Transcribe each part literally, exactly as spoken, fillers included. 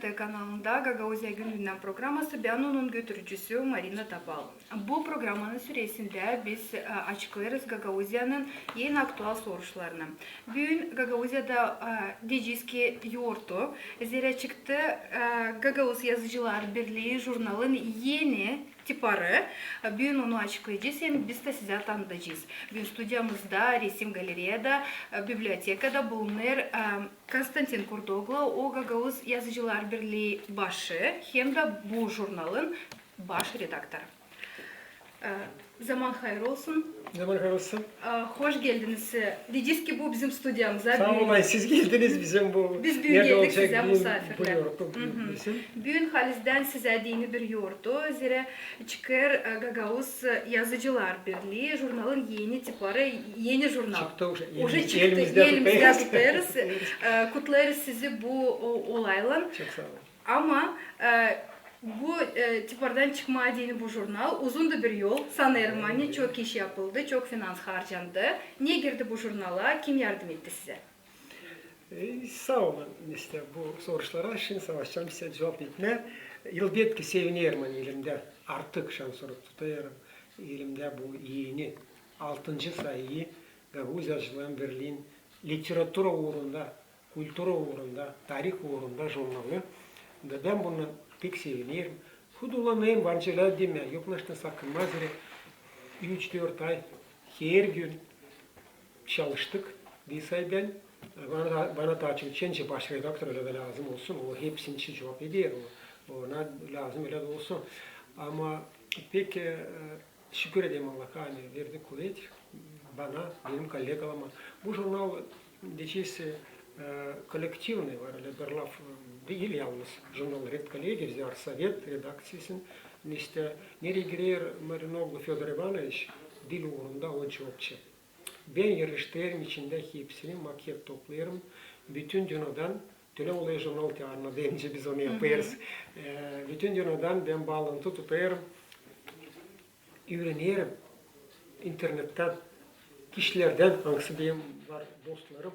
T kanalında Gagauziya günündän programası, bän onun götürücüsü Marina Tapal. Bu programanın süresindä biz, e, açıklêêrız Gagauziyanın en aktual soruşlarını. Büün Gagauziyada, e, deyecez ki, yortu, zerä çıktı, e, Gagauz Yazıcılar Birlii jurnalın eni tiparı. E, büün onu açıklayacez hem biz dä sizä tanıdacez. Büün studiyamızda, resim galereyada, e, bibliotekada bulunêr, e, Konstantin Kurdoglu, o Gagauz Yazıcılar Birlii başı hem dä bu jurnalın baş redaktoru. E, zaman hayır olsun. Zaman hayır olsun. E, hoş geldiniz. Deyecez ki, bu bizim studiyamıza. Saa olun, siz geldiniz bizim bu. Biz büün geldik sizä musaafirlär. Büün halizdän sizä deyni bir yortu, zerä çıkêr, e, Gagauz Yazıcılar Birlii jurnalın eni tiparı, eni jurnal. Çıktı uje. Uje çıktı. Elimizdä tutêrız. E, kutlêêrız sizi bu o-, olaylan. Çok saa olun. Ama, e, bu, e, tipardan çıkmaa deyni bu jurnal uzun da bir yol. Sanêrım, ani çok iş yapıldı, çok finans harcandı. Ne girdi bu jurnala, kim yardım etti sizä? E, saa olun, işte, bu soruşlara şindi savaşacam sizä cuvap etmää. Elbetki, sevinerim, ani elimdä artık şansora tutêrım, elimdä bu eni, altıncı sayı Gagauz Yazıcılar Birliin literatura uurunda, kultura uurunda, tarih uurunda jurnalı. Da bän bundan pek sevinerim. Hudurlanêrım, var nicä lääzım demää, yok, naşta sakınmaz, zerä üç-dört ay hergün çalıştık, deyni sayı bän. Bana, bana taa çok, nicä baş redaktor ölä dä lääzım olsun, o hepsini için cuvap eder, o, ona lääzım ölä dä olsun. Ama pek, e, şükür ederim Allaha, ani verdi kuvet bana, benim kollegalarıma. Bu jurnal, deyecez, e, kollektivnıy, var ölä bir laf, e, diil yalnız jurnal, redkollegi, bizä var sovet redakţiyasının, işte, neredä girer Marinoglu Födor İvanoviç, dil uurunda on çokça. Bän erleştirerim içindä hepsini, maket toplêêrım. Bütün dünnadan, tölä olêr jurnal teatrına deyni biz onu yapêrız. E, bütün dünnadan bän baalantı tutêrım, üürenerim internettän, kişilerdän, angısı benim var dostlarım,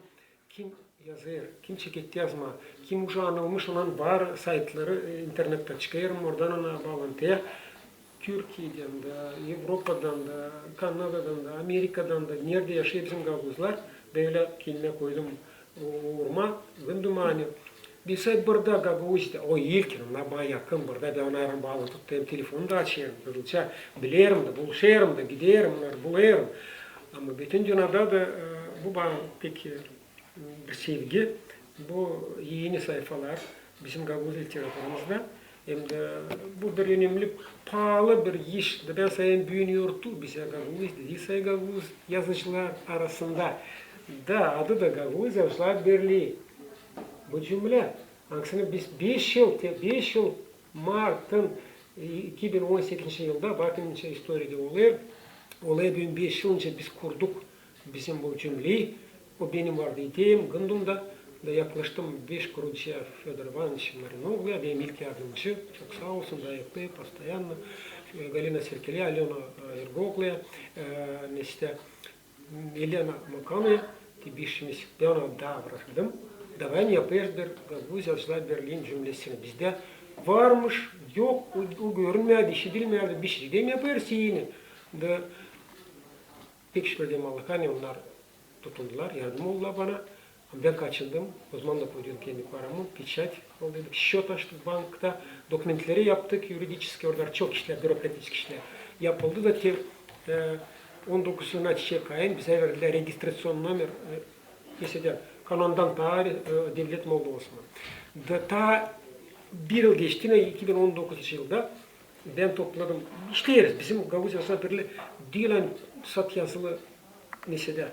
kim yazêr, kim çeketti yazmaa, kim uje anılmış, ondan var saytları, e, internettä, çıkêrım oradan ona baalantıya. Türkiyedän dä, Evropadan da, Kanadadan da, Amerikadan da, neredä yaşêêr bizim gagauzlar, bölä kelmä koydum uuruma, gındum, ani bir sayı burada Gagauziyada, o ilkin, ona bana yakın burada, bän onnarlan baalantı tutêrım, telefonu da açêrım, hızlıca bilerim dä, buluşêrım da, giderim, onnarı bulêrım. Ama bütün dünnadan da, e, bu bana pek, e, bir sevgi, bu eni sayfalar bizim gagauz literaturamızda. Hem dä bu bir önemli, paalı bir iş. Da bän sayêrım, büün yortu bizä gagauz, deyni sayı gagauz yazıcılar arasında. Da adı da Gagauz Yazıcılar Birlii. Bu cümlä, angısını biz beş yıl, te-, beş yıl martın, e, iki bin on sekizinci yılda, bakın, nicä istoriyada olêr, olêr büün beş yıl nicä biz kurduk bizim bu cümleyi, o benim vardı ideyam, gındum da, da yaklaştım beş kurucuya Födor İvanoviç Marinogluya, benim ilk yardımcı, çok saa olsun, dayaklı, постоянно, e, Galina Serkeliya, Alöna, e, Ergogluya, e, işte, Elena Makanuya, te beşimiz, bän onu da braktım. Davay yapêrız bir Gagauz Yazıcılar Birliin cümlesini. Bizdä varmış, yok, o, o görünmärdi, işidilmärdi, bir şey deyni yapêrız eni. Da pek şükür ederim Allaha, ani onnar tutundular, yardım oldular bana. Bän kaçındım, ozaman da koydum kendi paramı, печать aldıydık, счёт açtık bankta, dokumentleri yaptık, юридический orada çok işlär, bürokratik işlär yapıldı da te, e, on dokuzunda çiçek ayın bizä verdilär registraţion nomer, e, neysä dä, kanondan taa, e, devlet Moldovasına. Da taa bir yıl geçti, ne, iki bin on dokuzuncu yılda bän topladım. İşleeriz. Bizim Gagauz Yazıcılar Birlii diil ani sade yazılı neysä dä,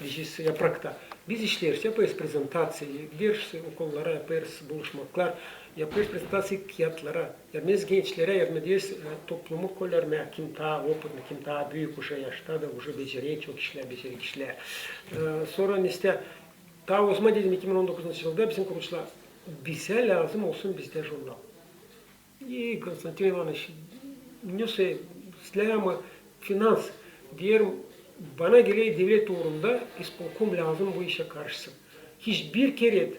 deyecez, yaprakta. Biz işleeriz, yapêrız prezentaţiya, gideriz okullara, yapêrız buluşmaklar, yapêrız prezentaţiya kiyatlara, yardım ederiz gençlerä, yardım ederiz, e, toplumu kölermää, kim taa opıtnıy, kim taa büük uje yaşta da uje becerer, çok işlär, becerik işlär. E, sora neysä dä, taa ozaman dedim, iki bin on dokuzuncu yılda bizim kurucular, bizä lääzım olsun bizdä jurnal. И Konstantin İvanoviç, ne se, släma finans, deerim, bana geler devlet uurunda ispolkom lääzım bu işä karışsın. Hiçbir kerä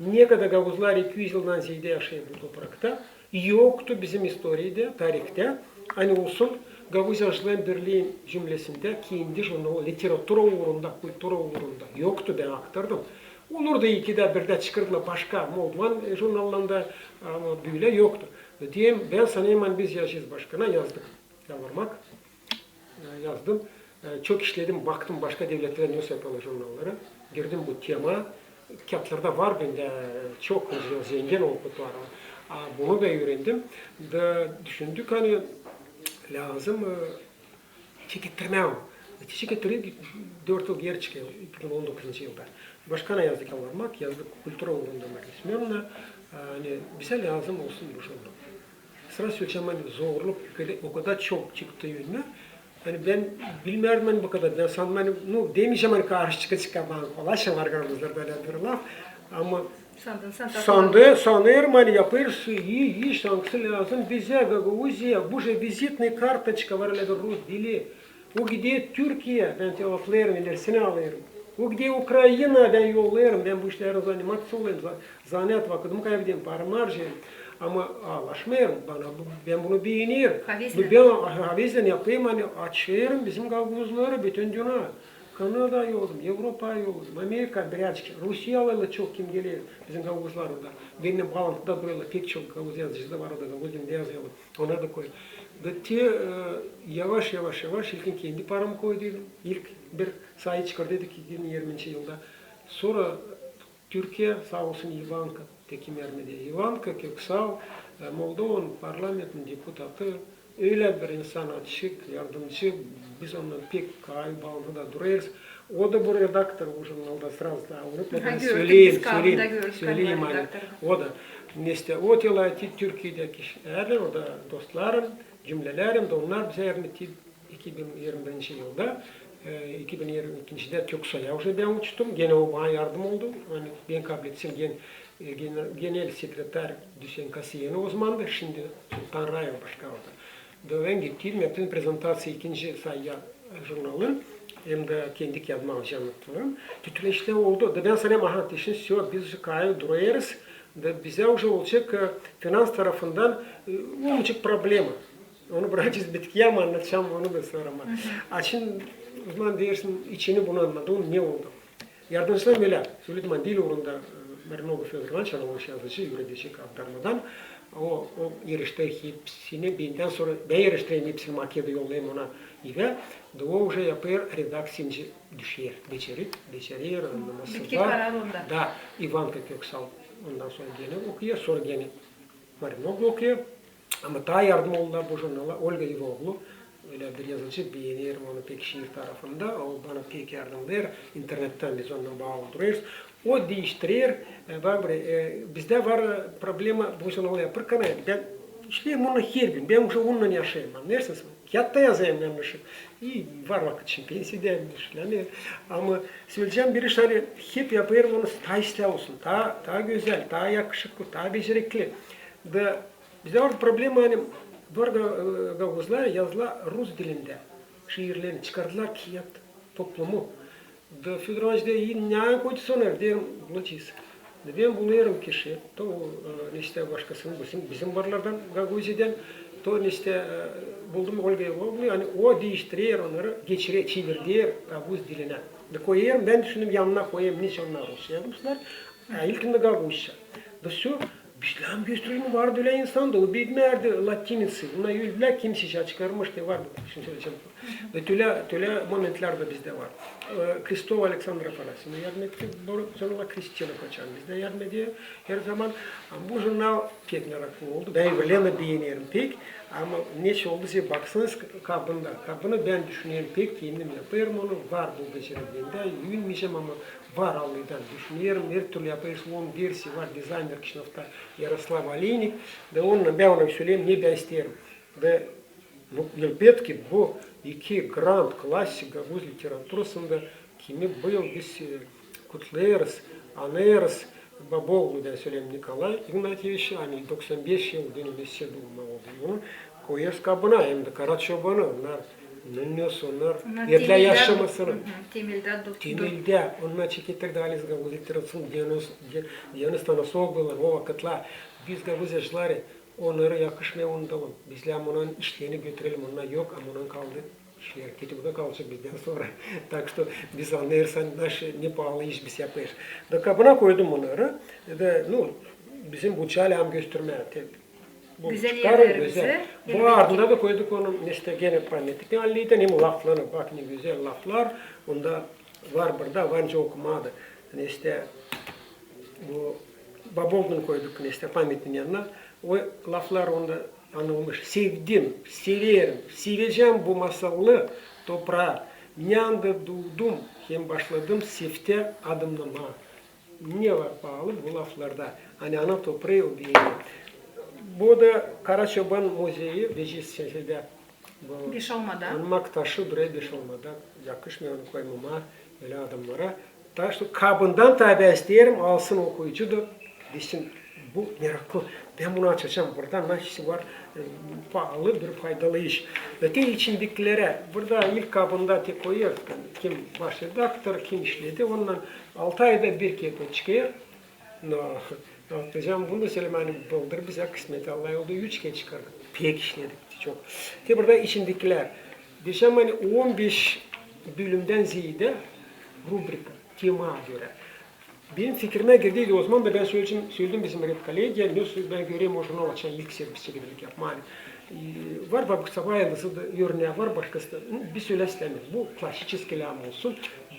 Ne kadar gagauzlar iki üz yıldan zeedä yaşêêr bu toprakta, yoktu bizim istoriyada, tarihta, ani olsun Gagauz Yazıcıların Birliin cümlesindä kendi jurnalı literatura uurunda, kultura uurunda. Yoktu, bän aktardım. Olurdu, ikidä-birdä çıkardılar başka moldovan, e, jurnallarında, ama bölä yoktu. Deyim, bän sanêrım, ani biz yazıcı başkana yazdık. Yalvarmak, e, yazdım. E, çok işledim, baktım başka devletlerdä ne yapêrlar jurnalları. Girdim bu tema. Kiyatlarda var bendä, e, çok zengin opıt var. A, bunu da üürendim. Da düşündük, ani lääzım, e, çekettirmää. Çekettirdim, dört yıl geeri çıkêr, iki bin on dokuzuncu yılda. Başkana yazdık, yalvarmak, yazdık kultura uurunda, Marina Semönovna, e, ani bizä lääzım olsun bu jurnal. Sraz söleyecäm, ani zorluk o kadar çok çıktı önümä. Ani bän bilmärdim, ani bu kadar. Bän sandım, ani, nu, demeyecäm, ani karşı çıka-çıka bana kolay, var gagauzlarda ölä bir laf. Ama sandım, sandım, sandım, sanêrım, ani yapêrız ii iş, angısı lääzım bizä, Gagauziyaya, bu же визитная карточка var ölä bir rus dili. O gider Türkiyeyä, bän te laflêêrım, ilerisini alêrım. O gider Ukrainaya, bän yollêêrım, bän bu işlärlän zanimatsiyalıyım, za-, zanaat, vakıdımı kaybederim, paramı harcêêrım. Ama aalaşmêêrım, bana bu, bän bunu beenerim. Havezlän. Bän ha-, havezlän yapêrım, ani açêrım bizim gagauzları bütün dünneyä. Kanadaya yolladım, Evropaya yolladım, Amerikaya birazcık, Rusiyaylan çok kim geler bizim gagauzlar orada. Benimnän baalantıda durêrlar, pek çok gagauz yazıcısı da var orada, gagauz dilindä yazêrlar. Onnar da koy. Da te, e, yavaş, yavaş, yavaş, ilkin kendi paramı koydum. İlk bir sayı çıkardıydık iki bin irminci yılda. Sora Türkiye, saa olsun İvanka, tekim yardım eder. İvanka Köksal, e, Moldovan parlamentin deputatı, ölä bir insan açık, yardımcı, biz onunnan pek kaayı baalantıda durêrız. O da bu redaktor, o jurnalda sraz da, onu da bän söleyim, söleyim, söleyim, ani o da, neştä, o te lääzım Türkiyedäki işlär, o da dostlarım, cümlelerim, da onnar bizä yardım etti iki bin irmi birinci yılda, e, iki bin irmi ikincidä Köksala uje bän uçtum, genä o bana yardım oldu, ani bän kablettim, gen-, e, gener-, genel sekretar Düsen Kasiyenov o zaman da, şindi Sultan Rayev başka orada. Da bän gittim, yaptım prezentaţiya ikinci sayıya, e, jurnalın, hem dä kendi kiyadımı alacam, yaptım. Tütüleşti oldu. Da bän sanêrım, aha, te şindi всё, biz kaayı durêrız. Da bizä uje olacek, e, finans tarafından, e, olmayacek problema. Onu brakêrız bitkiyä, ama annadacam onu da sora. Ama açın, o zaman deersin, içini bunu annadım, ne oldu. Yardımcısı ölä, söledim, ani diil uurunda, e, Marinoglou Födor İvanıç, ani o yazıcı, üüredecek aktarmadan. O, o erişti hepsini, bendän sora, bän eriştirerim hepsini, maketi yollayım ona evä. Da o uje yapêr, redakţiyacı düşer, becerer, becerer, annaması var. Bitki kararında. Da, İvanka Köksal, ondan sora genä okuyêr, sora genä Marinoglou okuyêr. Ama taa yardım oldular bu jurnala Olga İvoglu, ölä bir yazıcı, beenerim onu pek şiir tarafında, o bana pek yardım eder, internettän biz onunnan baalı durêrız. O diiştirer, e, bak, e, bizdä var, e, problema, bu jurnalı yapêrkana, bän işleerim onunnan her gün, bän uje onunnan yaşêêrım, annêêrsınız mı? Kiyattan yazêrım yalnız. İi, var vakıt şindi, pensiya deyim, işleerim. Ama söleyecäm bir iş, ani hep yapêrım onu taa islää olsun, taa, taa gözäl, taa yakışıklı, taa becerekli. Da bizdä var problema, ani var ga-, e, gagauzlar yazdılar rus dilindä şiirlerini, çıkardılar kiyat toplumu. Da Födor İvanıç deer, ne koydu sora, deerim, bulacez. Da bän bulêrım kişi, to, e, neştä başkasını, bizim, bizim barlardan, Gagauziyadän, to neştä, e, buldum Olga İvoglu, ani o diiştirer onnarı, geçirer, çevirder gagauz dilinä. Da koyêrım, bän düşündüm, yanına koyêrım, neçin onnar rusça yazmışlar, a ilkin dä gagauzça. Da всё, bizdä gösterim vardı ölä insan da, o bilmärdi latinitsa, bunnar öldülär, kimsey çıkarmış, te var bu, şindi söleyecäm. Da tölä, tölä momentlär dä bizdä var. E, Kristova Aleksandra Afanasevna yardım etti, bu jurnala Kristina Koçan bizdä yardım eder her zaman. Ama bu jurnal pek meraklı oldu. Bän öbürlerini beenerim pek. Ama neçin oldu, siz baksınız kabında. Kabını bän düşünerim pek, kendim yapêrım onu. Var bu becerek bendä, üürenmeyecäm, ama var Allahtan. Düşünerim, her türlü yapêrız, on versiya var, dizayner kişi, Yaroslav Oleynik. Da onunnan bän ona söleerim, ne bän isteerim. Ve, nu, elbetki, bu iki grand klasik gagauz literaturasında, kimi bu yıl biz, e, kutlêêrız, anêêrız, Baboglu, bän söleerim, Nikolay İgnatyeviçi, ani doksan beş yıl dönümesi duuma oldu. Onu koyêrız kabına, hem dä Karaçobanı, onnar Ne, ne olsun, onnar temelde yaşamasını. Temelde onnar çeketti Halis Gagauz literaturadan, Dionis Tanasoglular, o vakıtlar. Biz gagauz yazıcıları onnarı yakışmêêr unudalım. Bizlär onnan işlerini götürelim, onnar yok, ama onnan kaldı işleri. Keti bu da kalacek bizdän sora. Tak što biz annêêrız, ani naşı ne paalı iş biz yapêrız. Da kabına koydum onnarı. Da, nu, bizim bu çalyam göstermää. Bu ardında da koyduk onu, neştä genä pametnik. Ne, Alliydän hem laflarını, bak ne gözäl laflar. Onda var burada, var nicä okumadı. Neştä bu Baboglunun koyduk, neştä pametniin yanına. O laflar onda anılmış. Sevdim, severim, sevecäm bu masallı topraa. Nända duudum hem başladım sevtä adımnamaa. Ne var paalı bu laflarda? Ani ana topraı o beeni. Bu da Kara Çoban muzeyi, Beşalmada. Beşalmada. Anmak taşı durêr Beşalmada. Yakışmêêr onu koymamaa ölä adamnara. Tak što kabından taa bän isteerim, alsın okuyucu da, desin, bu meraklı. Bän bunu açacam. Burada naşey var, e, paalı bir faydalı iş. Öte içindekilerä, burada ilk kabında te koyêr, kim baş redaktor, kim işledi, ondan altı ayda bir kerä çıkêr. No, atacam bunu da sölemää, ani buldur bizä kısmet, Allahı oldu, üç kerä çıkardık. Pek işledik, çok. Te burada içindekilär. Deyecäm, ani on beş bölümdän zeedä rubrika, tema görä. Benim fikirimä girdiydi, ozaman da bän söledim, söledim bizim redkollegiya, ne bän görerim o jurnal açan ilk servis çekicilik yapmaa. E, var bak, Sabaa yazısı da örnää var, başkası da. Biz ölä istämeeriz. Bu klasический lääm olsun.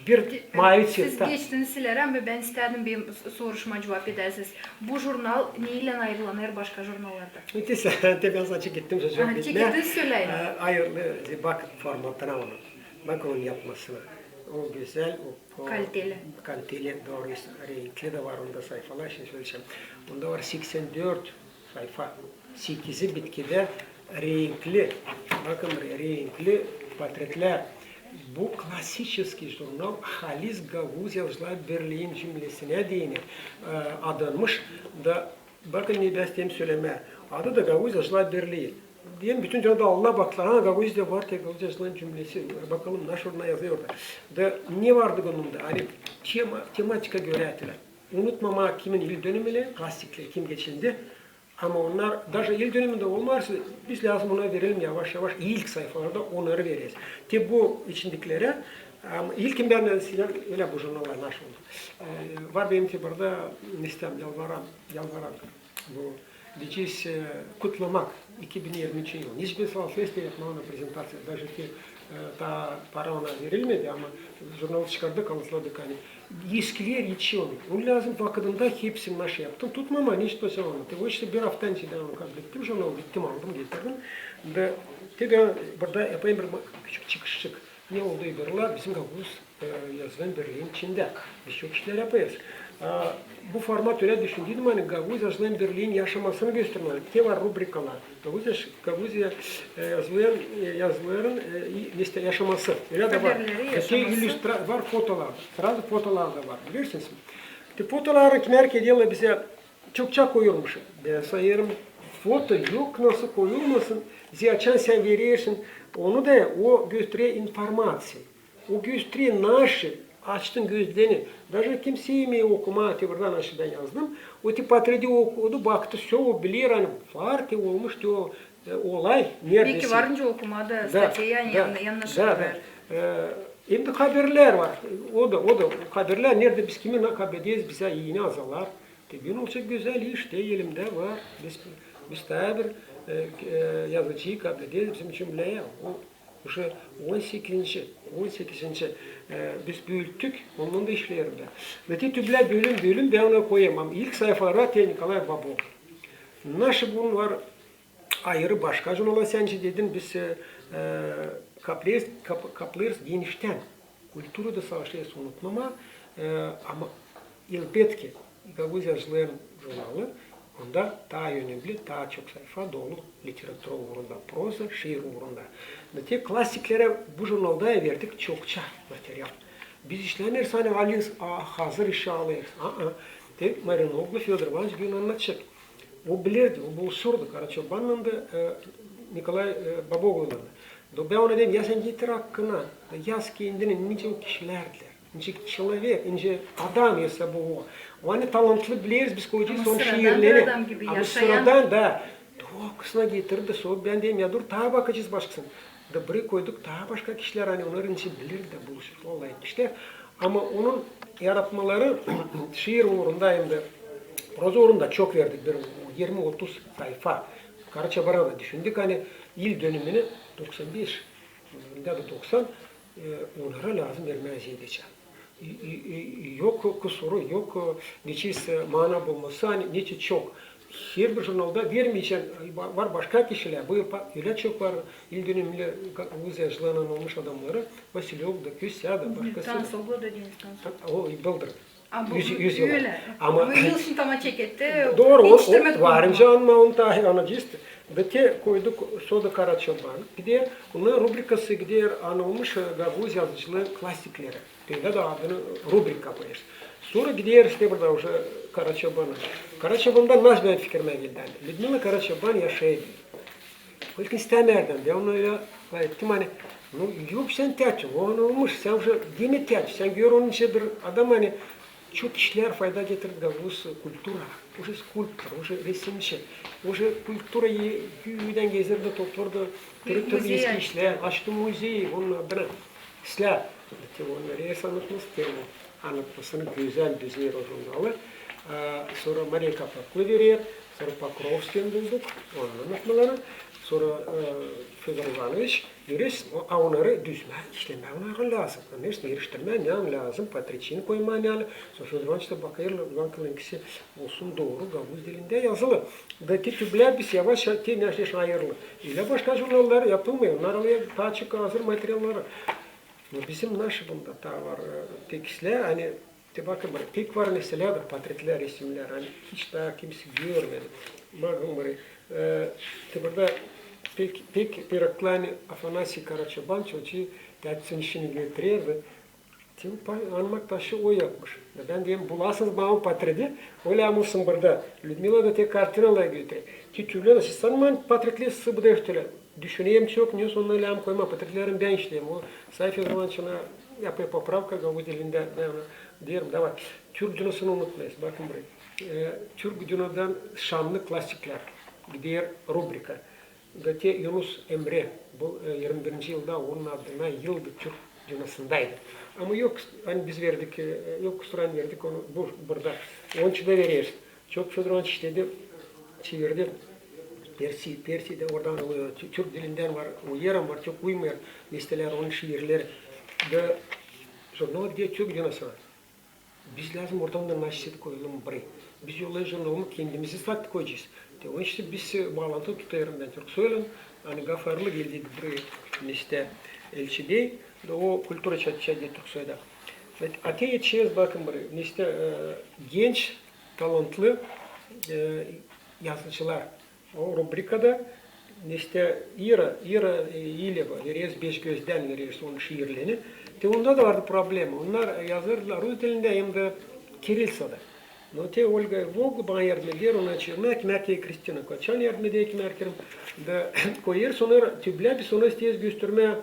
Bir maavi çizgi. Siz geçtiniz ileri, ama bän istädim bir s-, soruşmaa cuvap edäsiz. Bu jurnal neylän ayırılanêr başka jurnallardan? Te sän, te bän sana çekettim sözü. Çekettim, söläyin. E, ayırılı, bak formatına onu. Bak onun yapmasına. O gözäl, o Kaliteli. Kaliteli, dooru, renkli dä var onda sayfalar, şindi söleyecäm. Onda var seksen dört sayfa. Sekizi bitkidä renkli. Bakın, renkli portretlär. Bu klasический jurnal, halis Gagauz Yazıcılar Birliin cümlesinä deyni, e, adanmış da. Bakın, ne bän isteerim sölemää. Adı da Gagauz Yazıcılar Birlii. Deyni bütün dünnedä aldılar, baktılar, ha, Gagauziya var, te Gagauz Yazıcıların cümlesi. Bakalım, naşey orada yazılêr orada. Da ne vardı bunun da? Ani tema, tematika görä ettilär. Unutmamaa kimin ildönümünü, klassiklär, kim geçindi. Ama onnar, daje ildönümündä olmêêr, biz lääzım ona verelim yavaş-yavaş, ilk sayfalarda onnarı vereriz. Te bu içindekilerä, ama ilkin bän, e, sizä ölä bu jurnallar naşey oldu. E, var benim te burada, ne isteerim, yalvaran, yalvaran. Bu deyecez, e, kutlamak iki bin irmi üçüncü yıl. Hiç bän savaş etmedim yapmaa ona prezentaţiya. Daje te, e, taa para ona verilmedi, ama jurnalı çıkardık, annattırdık, ani eskilär içi onu. Onu lääzım vakıdında hepsini naşey yaptım. Tutmamaa, ne isteersän onu. Te o işte bir afta içindä onu kablettim, jurnalı gittim, aldım, getirdim. Da te bän burada yapayım bir küçük çıkışçık. Ne oldu öbürlär bizim Gagauz, e, Yazıcılar Birliin içindä? Biz çok işlär yapêrız. A, bu format ölä düşündüydüm, ani Gagauz Yazıcılar Birliin yaşamasını göstermää. Te var rubrikalar. Gagauz, Gagauz, e, yazıların, e, yazıların, e, i-, neştä yaşaması. Ölä dä var. Haberleri, yaşaması. Illüstra-, var fotolar. Srazu fotolar da var. Bilersiniz mi? Te fotoları kimär kederlär bizä çokça koyulmuş. Bän sayêrım, foto yok nasıl koyulmasın. Zerä açan sän verersin onu da, o gösterer informaţiya. O gösterer naşı, açtın gözlerini. Daje kim sevmeer okumaa, te burada naşı bän yazdım. O te portreti okudu, baktı, sö, o biler, ani var te olmuş te o, e, olay, neredä. Beki var nicä okumaa da, statya, da, yan naşı da var. E, hem dä haberlär var. O da, o da haberlär, neredä biz kimi ne kablederiz, bizä ii ne yazarlar. Te bän olacek gözäl iş, te elimdä var. Biz, biz taa bir, e, e, yazıcıyı kablederiz, bizim cümleyä. O, uşa on sekizinci, on sekizinci, e, biz büüttük, ondan da işleerim bän. Ve te tüplä bölüm, bölüm bän ona koyêrım. Ama ilk sayfalara te Nikolay Baboglu. Naşı bunun var ayırı başka jurnallar, sän nicä dedin, biz, e, e, kaplêêrız, kap-, kaplêêrız geniştän. Kultura da savaşêrız unutmamaa, e, ama elbetki, Gagauz Yazıcıların jurnalı, onda taa önemli, taa çok sayfa dolu literatura uurunda, proza, şiir uurunda. Da te klassiklerä bu jurnalda verdik çokça material. Biz işlämeeriz, ani alêrız, a, hazır işi alêrız. A-a. Te Marinoglu Födor İvanıç bän annadacek. O bilerdi, o buluşurdu Karaçobannan da, e, Nikolay, e, Baboglunan da. Da bän ona deerim, ya sän getir aklına, da yaz kendini, nicä o kişilärdilär, nicä человек, nicä adam, если бы o. O ani talantlı, bileriz biz, koyacez onun şiirlerini. Ama sıradan bir adam gibi yaşayan. Sıradan, da. O kısına getirdi, sora bän deerim, ya dur, taa bakacez başkasına. Da burayı koyduk, taa başka kişilär, ani onnar nicä bilir dä buluşur, vallahi etmişlär. Ama onun yaratmaları şiir uurunda hem dä proza uurunda çok verdik, bir irmi-otuz sayfa. Karaçabanı da düşündük, ani yıl dönümünü, doksan beş ya da doksan, e, onnara lääzım vermää zeedecä. E, e, e, yok kusuru, yok, e, neçin, e, mana bulması, ani neçin çok. Herbir jurnalda vermeycän, e, var başka kişilär, bu pa-, ölä çok var yıl dönümünü ka-, gagauz yazıcılarının olmuş adamları, Vasilöv da, Kösä da, başkası da. Tansoglu da, Denis Tansoglu. O, Bıldır. Yüz yıl. Ama yıl şindi tamam çeketti. Dooru, o, o var nicä anmaa, onu taa anacez. Da te koyduk, sora da Karaçaban. Bir dä bunun rubrikası gider, anılmış, e, gagauz yazıcılıın klasikleri. Te da adını rubrika koyêrız. Sora gider işte burada уже Karaçabanı. Karaçabandan nasıl bän fikirimä geldi? Lüdmila Karaçaban yaşêêr. Bän istämärdim, bän ona ölä ettim, ani, nu, yok, sän täçsin, o anılmış, sän уже demä täç, sän gör onu nicä bir adam, ani çok işlär fayda getirdi gagauz kultura. Уже скульптор, уже resimci, уже kultura, e, güüdän gezer dä toplar da türlü-türlü eski işlär, açtı muzey onun adına. İslää, te onun resim anlatması, te onun anlatmasını gözäl düzeer o jurnalı. E, sora Mariya Kapaklı verer, sora Pokrovskiyni bulduk, onun anlatmaları, sora, e, Födor İvanoviç, görersin, o, a onnarı düzmää, işlemää, onnarı lääzım. Конечно, eriştirmää, ne lääzım, portretini koymaa, ne lääzım. Sora Födor İvanoviç da bakêr, bakêr, inkisi olsun dooru, gagauz dilindä yazılı. Da te tüplää biz yavaş-yavaş te neşe ayırılêr. Ölä başka jurnallar yapılmêêr, onnar alêr taa çok hazır materialları. No bizim naşı bunda taa var, e, tekistlär, ani, te bakın, bir pek var nesilerdä portretlär, resimlär, ani hiç taa kimsey görmedi. Bakın, bir, e, te burada pek, pek meraklı, ani Afanasiy Karaçaban, çünkü tätsin işini götürerdi. Te bu pa-, anmak taşı o yapmış. Da bän deerim, bulasınız bana o portreti, o lääzım olsun burada. Lüdmila da te kartinaları götürer. Te tüplää, siz sanmayın, portretleri sıbıda ötülä. Düşünerim çok, ne sora lääzım koymaa, portretleri bän işleerim. O Sayfa Zıvançına yapêr popravka gagauz dilindä, bän ona deerim, davay. Türk Dünasını unutmayız, bakın burayı. E, Türk Dünadan şanlı klasiklär, gider rubrika. Da te Yunus Emre, bu, e, irmi birinci yılda onun adına yıldı Türk Dünasındaydı. Ama yok, ani biz verdik, e, yok, kusura, ani verdik onu bu, burada. Onun için dä vereriz. Çok Födor İvanoviç işledi, çevirdi. Persi, Persiyada oradan, e, tü-, türk dilindän var, o yerim var, çok uymêêr, nesilär, onun şiirleri. Da jurnal gider Türk Dünasına. Biz lääzım oradan da nasıl koyalım burayı. Biz yollêêrız jurnalımı, kendimizi sattık koyacez. Te onun için biz, e, baalantı tutêrım bän Türksoylan, ani gafarlı geldiydi burayı, neştä, Elçi bey, da o kultura çatışa Türksoyda. Ve ate etişeriz, bakın burayı, neştä, e, genç, talantlı, e, yazıcılar. O rubrikada, neştä, İra, İra, e, İleva, vereriz, Beşgözdän vereriz onun şiirlerini. Te onda da vardı problema. Onnar yazêrdılar rus dilindä hem dä kirillitsada. No te Olga Vogl bana yardım eder, onu çevirmää, kimär kerä Kristina Koçan yardım eder, kimär kerä. Da koyêrız onnarı tüplää, biz onnarı isteeriz göstermää,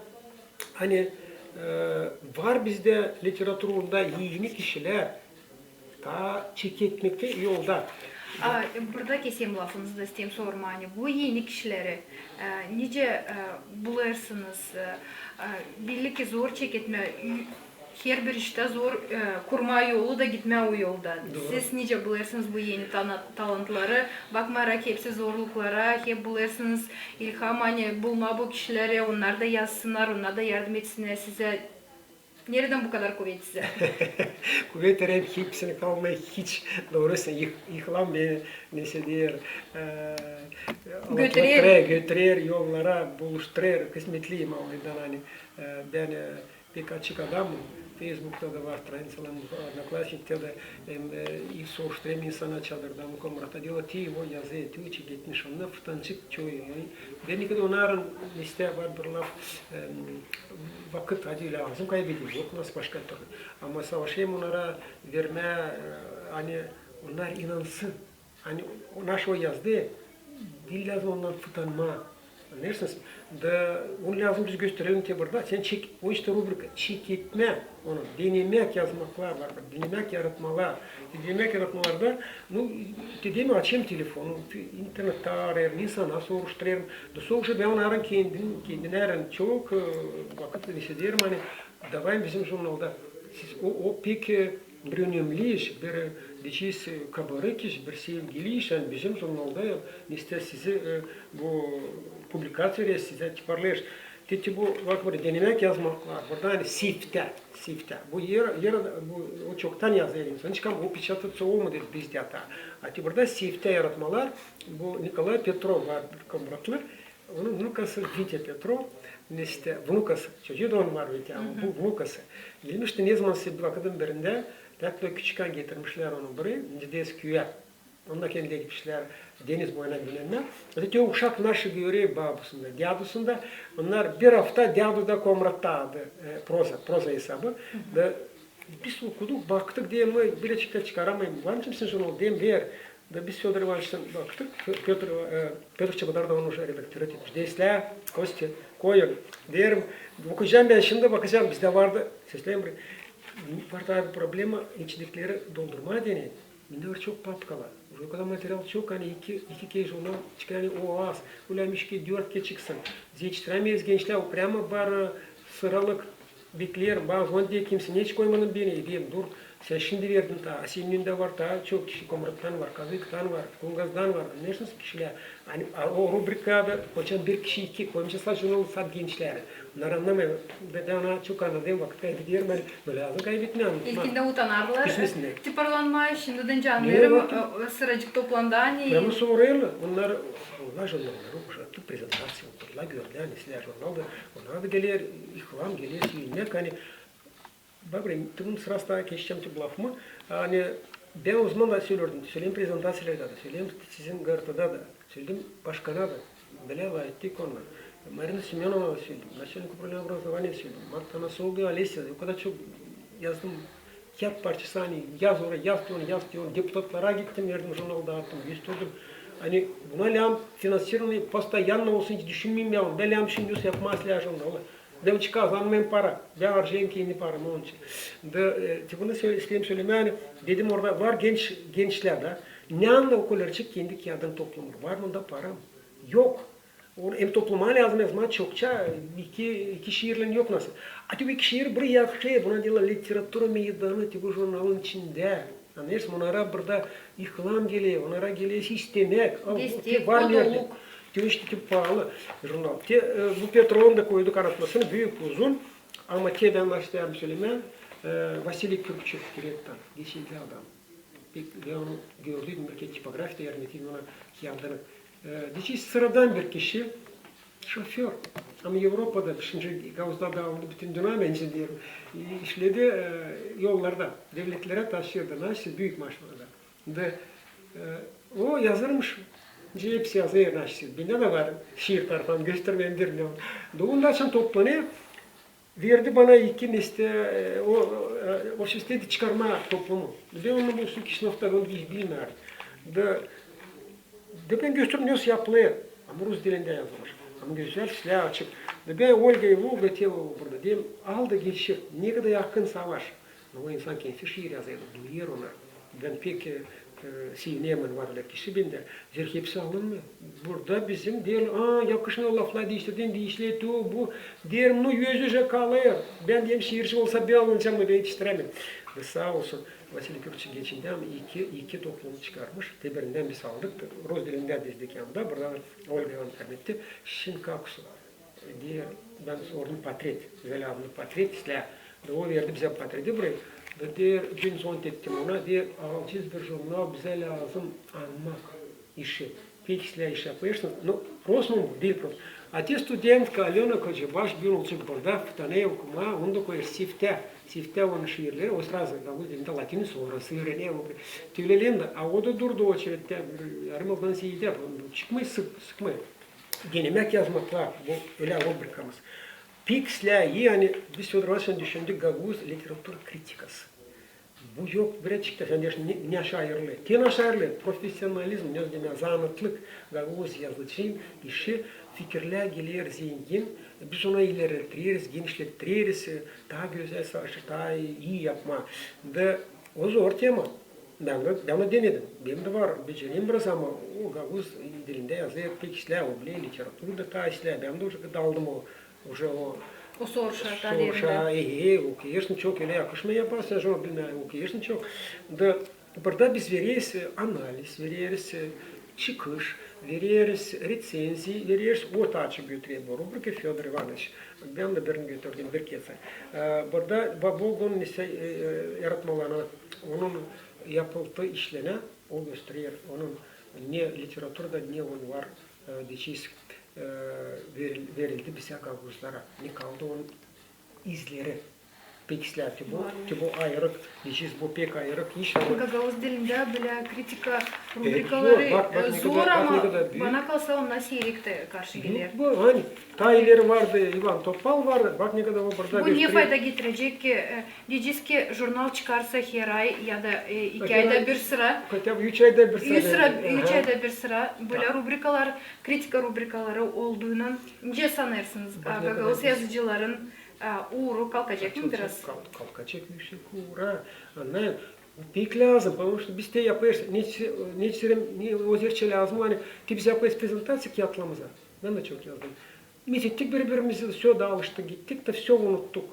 ani, e, var bizdä literaturada eni kişilär, taa çeketmektä yolda. A, burada keserim lafınızı da isteerim sormaa, ani bu eni kişileri, e, nicä, e, bulêrsınız, e, e, belli ki zor çeketmää, herbir iştä zor, e, kurmaa yolu da gitmää o yolda. Dooru. Siz nicä bulêrsınız bu eni tana-, talantları, bakmayarak hepsi zorluklara, hep bulêrsınız ilham, ani bulmaa bu kişileri, onnar da yazsınnar, onnar da yardım etsinnär sizä. Neredän bu kadar kuvet sizä? Kuvet vererdim hepsinä, kalmêêr hiç. Doorusunu, yık-, yıkılan beni, neştä deer, e, götürer, götürer yollara, buluşturêr, kısmetliyim Allahtan, ani, e, bän, e, pek açık adamım. Feysbukta da var straniţalarım, Odnoklassniktä dä, hem, e, soruşturêrım insana çadırda, Muko Murat, a dela te o yazı, te o çeketmiş, onnar fıtançık çoyu. Bän nikadar onnarın, neştä var bir laf, e, vakıt, adi lääzım kaybedeyim, yok nasıl başka türlü. Ama savaşêrım onnara vermää, e, ani onnar inansın. Ani o naşo yazdı, diil lääzım ondan fıtanmaa. Annêêrsınız? Da onu lääzım biz gösterelim te burada. Sen çek, o işte rubrika, çeketmä, onu denemäk yazmaklar var, denemäk yaratmalar. Denemäk yaratmalarda, nu, te deerim, açêrım telefonu, internettä arêêrım, insana soruşturêrım. Da sora bän onnarın kendim, kendinarın çok, e, vakıt hissederim, ani davay bizim jurnalda. Siz, o, o pek, e, bir önemli iş, bir, e, deyecez, e, kabarık iş, bir sevgili iş, ani bizim jurnalda, e, nesä sizi, e, bu publikaţiyaları sizä tiparlêêr. Te, te bu, bak, burada denemäk yazmaklar, burada, ani siftä, siftä. Bu er, er, bu, o çoktan yazêr insan. Çıkam, o pişatılsa olmadı bizdä taa. A te burada siftä yaratmalar, bu Nikolay Petrov var, komratlı. Onun vnukası Vitya Petrov, nesä, vnukası, çocuu da onun var Vitya, ama bu vnukası. Gelmişti nezaman se vakıdın birindä, dä küçükän getirmişlär onu burayı, Dedeski küüyä. Onnar kendileri gitmişlär deniz boyuna günenä. Öte te uşak naşı görer babusunda, dädusunda. Onnar bir afta dädu da komratta adı, e, proza, proza esabı. Da biz okuduk, baktık, deerim, bilecik dä çıkaramayım. Var mı sizin jurnal, deerim, ver. Da biz Födor İvanıçtan baktık, Pö-, Pötr, e, Pötr Çebodar da onu uje redaktör etmiş. Deer, islää, Kostya, koyun. Deerim, bakacam bän şindi, bakacam, bizdä vardı, sesleyin bir, var taa bir problema, içindäkileri doldurmaa deyni. Bendä var çok papkalar. Uje o kadar material çok, ani iki, iki kerä jurnal çıkar, ani o az. Ölä iki-dört kerä çıksın. Biz etiştirämeeriz gençlär, o prama var, e, sıralık bekleer. Bazı on diil kimsä, neçin koymadın beni? Deerim, dur, sän şindi verdin taa, a senin önündä var taa çok kişi, Komrattan var, Kazıktan var, Kungazdan var, annêêrsınız, kişilär. Ani, a, o rubrikada, koçan bir kişi, iki, koymayacez jurnalı sade gençleri. Onnar annamêêr. Bän ona çok annadım, vakıt kaybederim, ani bölä lääzım kaybetmää. İlkindä utanardılar. Küsmesinär. Tiparlanmaa, şindidän dä annêêrım, e, sıracık toplandı, ani. Ama sora, onnar, Allah jurnalları uşattık, prezentaţiya okudulaa, gördülär, ani islää jurnalda, onnar da geler, ilham geler, sevinmäk, ani, bak, bre, te bunun sırası taa geçecäm te bu lafımı, ani, bän o zaman da söleerdim, söleerim prezentaţiyalarda da, söleerim sizin GRT-da da. Söledim başkana da, bölä lafettik onunnan. Marina Semönovnaya da söledim, naçalnik upravleniya obrazovaniya söledim, Marta Anasoglu Olesya, o kadar çok yazdım, kiyat parçası, ani yaz orayı, yaz te onu, yaz te onu, deputatlara gittim, verdim jurnalı, daattım, gösterdim. Ani buna lääzım finansirovaniyä postoyanno olsun, hiç düşünmeyim ya, bän lääzım şindi yapmaa islää jurnalı. Bän hiç kazanmêêrım para. Bän harcêêrım kendi paramı onun için. Da, e, te bunu sö-, isteerim sölemää, ani dedim, orada var genç, gençlär dä. Ne anda o kolarcık kendi kiyadını toplamaa? Var mı onda para? Yok. Onu hem toplamaa lääzım, yazmaa çokça, iki, iki şiirlän yok nasıl. A te iki şiir bir yakışêr, buna deerlär literatura meydanı, te bu jurnalın içindä. Annêêrsın, onnara burada ilham geler, onnara geler istemäk. Destek, var nerede? Te işte, te paalı jurnal. Te, e, bu Petrovun da koydu kanatmasını, büük, uzun. Ama te bän başlarım sölemää, e, Vasiliy Kürtçük, direktor, geçimli adam. Pek, bän onu gördüydüm, bir kerä tipografiyada yardım ettiydim ona kiyadını. E, deyecez, sıradan bir kişi, şoför. Ama Evropada, şindi Gauzda da oldu, bütün dünnedä, bän deerim, işledi, e, yollarda, devletlerä taşıyırdı, naşey, büük maşinada. Da, e, o yazarmış, hepsi yazêr, naşey. Bendä dä var şiir tarafım, göstermää deerim ya. Da onda açan toplanêr, verdi bana iki nesä, e, o, e, o isteerdi çıkarmaa toplumu. Bän onu bu Kişinövda, onu hiç bilmeerim. Da, da bän gösterdim, nasıl yapılêr. Ama rus dilindä yazılmış. Ama gözäl, islää, açık. Da bän Olgaya, Olga, te burada, deerim, al da geçir. Ne kadar yakın savaş. Ama o insan kendisi şiir yazêr, duyêr onu. Bän pek, e, e, sevinerim, var ölä kişi bendä. Zerä hepsi alınmêêr. Burada bizim deerlär, a, yakışmêêr laflar, diiştirdin, diişler, te o, bu. Deerim, nu, özü tä kalêr. Bän, deerim, şiirci olsam, bän alınacam, ama bän etiştirämeerim. Da saa olsun, Vasiliy Kürtçük geçindi, ama iki, iki toplum çıkarmış. Te birindän biz aldık, rus dilindä destek yanında, burada Olga yardım etti. Şindi kakusu var. Deer, bän sordum, potret, gözäl adlı potret islää. Da o verdi bizä potreti burayı. Da deer, bän zonnettim ona, deer, alacez bir jurnal, bizä lääzım anmak işi. Pek islää iş yapêrsınız. Nu, prost mu bu? Diil prost. A te studentka Alöna Kocabaş bir yılçık burada, tanêêr okumaa, onu da koyêr siftä. Siftä onun şiirleri, o srazu, da bu, da latinca, sora üürener. Te ölä lääzım da, a o da durdu oçerettä, bir yarım yıldan seyredä, çıkmêêr sık, sıkmêêr. Denemäk yazmaklar, bu ölä rubrikamız. Pek islää, ani biz Födor İvanıçlan düşündük gagauz literatura kritikası. Bu yok birazcık da, sen diyorsun, ne, ne şairlik. Te ne şairlik, profesionalizm, ne zaman zanaatlık, gagauz yazıcının işi, fikirlär geler zengin, biz onu ilerleteriz, genişleteriz, e, taa gözäl savaşı, taa ii yapmaa. Da o zor tema. Bän dä, bän dä denedim. Benim dä var beceriyim biraz, ama o gagauz dilindä yazı pek islää, o bilä literatura da taa islää. Bän dä uje daldım o, uje o, o soruşa, soruşa, ehe, okuyêrsın, çok ölä yakışmêêr, yaparsın, şunu bilmää, okuyêrsın çok. Da burada biz vereriz, e, analiz, vereriz, e, çıkış, vereriz, reţenziya, vereriz, o taa çok götürüyor bu rubrika, Födor İvanoviç. Bän dä birini götürdüm bir kerä. E, burada Babogun nesä, e, e, yaratmalarını, onun yapıldı işlerini, o gösterer, onun ne literaturada, ne onu var, e, deyecez, e, veril-, verildi bizä gagauzlara. Ne kaldı onun izleri. Pek islää, te bu, te bu ayırık, deyecez, bu pek ayırık iş, ama gagauz dilindä bölä kritika rubrikaları, e, zor, ama bana kalsa, onnar siirek tä karşı geler. Bu, bu, ani, taa ileri vardı İvan Topal vardı, bak ne kadar o burada gösteriyor. Bu ne fayda getirecek ki, e, deyecez ki, jurnal çıkarsa her ay ya da, e, iki ayda bir sıra. Хотя бы üç ayda bir sıra. Üç ayda bir sıra bölä rubrikalar, kritika rubrikaları olduundan, nicä sanêrsınız, gagauz yazıcıların, e, uuru kalkacek mı biraz? Kalkacek üüsek uur, a. Annarsın, pek lääzım, потому что biz te yapêrız, ne, ne, ne ozerçe lääzım, ani te biz yapêrız prezentaţiya kiyatlarımıza. Bän dä çok yazdım. Biz ettik biri-birimizi, всё, daalıştık, gittik da всё unuttuk.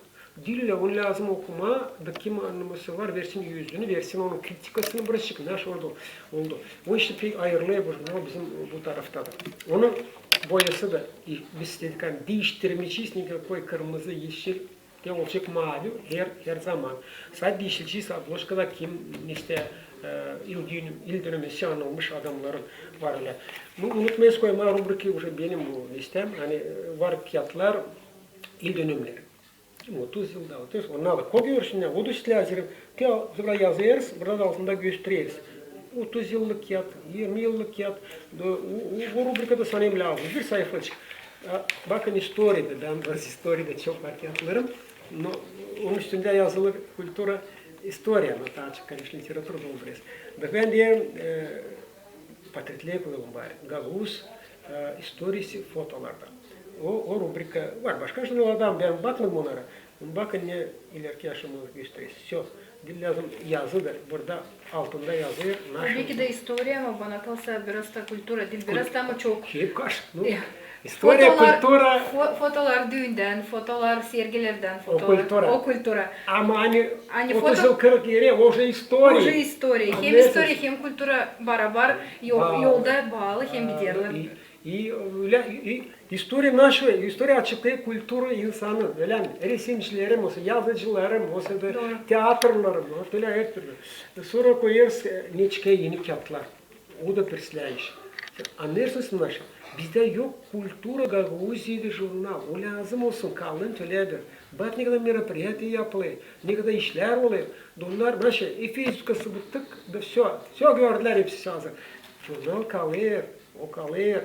Diil ölä, onu lääzım okumaa, da kim annamasa var, versin üzdüünü, versin onun kritikasını, birazcık naşey oldu. O iştä pek ayırılêr bu jurnal bizim bu tarafta da. Onun boyası da, biz dedik, ani diiştirmeyecez, nikakoy kırmızı, eşil, te olacek maavi her, her zaman. Sade diiştirecez obloşkada kim, nesä, e, il dönüm-, il dönümü için anılmış adamnarın var ölä. Nu, unutmayız koymaa rubrikayı uje benim bu nesä, ani, e, var kiyatlar il dönümleri. Otuz yılda, otuz, onnar da koyêrsın, ne, otuz yıl hazır, te, sora yazêrız, burada da altında göstereriz. Otuz yıllık kiyat, irmi yıllık kiyat, da, o, o, o rubrikada sanêrım lääzım bir sayfaçık. A, bakın, istoriyada, bän biraz istoriyada çok var kiyatlarım, no, onun üstündä yazılı kultura, istoriya, no, taa çok, конечно, literatura da olêr. Da bän deerim, e, portretlär koyalım bari. Gagauz, e, istoriyası fotolarda. O, o rubrika var. Başka jurnallarda bän bakmadım onnara. Bakın, ne ileriki yaşamamız gösterer. Всё. Diil lääzım yazıdır. Burada altında yazıdır. Tabii ki dä istoriya, ama bana kalsa biraz da kultura. Diil biraz da, ama çok. Hep karışık. Nu, istoriya, fotolar, kultura. Fo-, fotolar düündän, fotolar sergilerdän, fotolar. O kultura. O kultura. Ama ani, ani otuz yıl, kırk yıl, o uje istoriya. Uje istoriya. Hem istoriya, hem kultura barabar yol-, yolda baalı hem giderlär. İ, ölä, i, istoriya naşey, istoriya açıklêêr kultura insanın, ölä mi? Resimcilerin olsun, yazıcıların olsun, teatrların, ölä, her türlü. Sora koyêrız, e, neçikä eni kiyatlar. O da bir islää iş. Annêêrsınız, naşey, bizdä yok kultura Gagauziyada jurnal. O lääzım olsun, kalın, ölä bir. Bak, ne kadar мероприятия yapılêr, ne kadar işlär olêr. Onnar, naşey, efezkası bıttık, da всё, всё gördülär, hepsi hazır. Jurnal kalêr, o kalêr.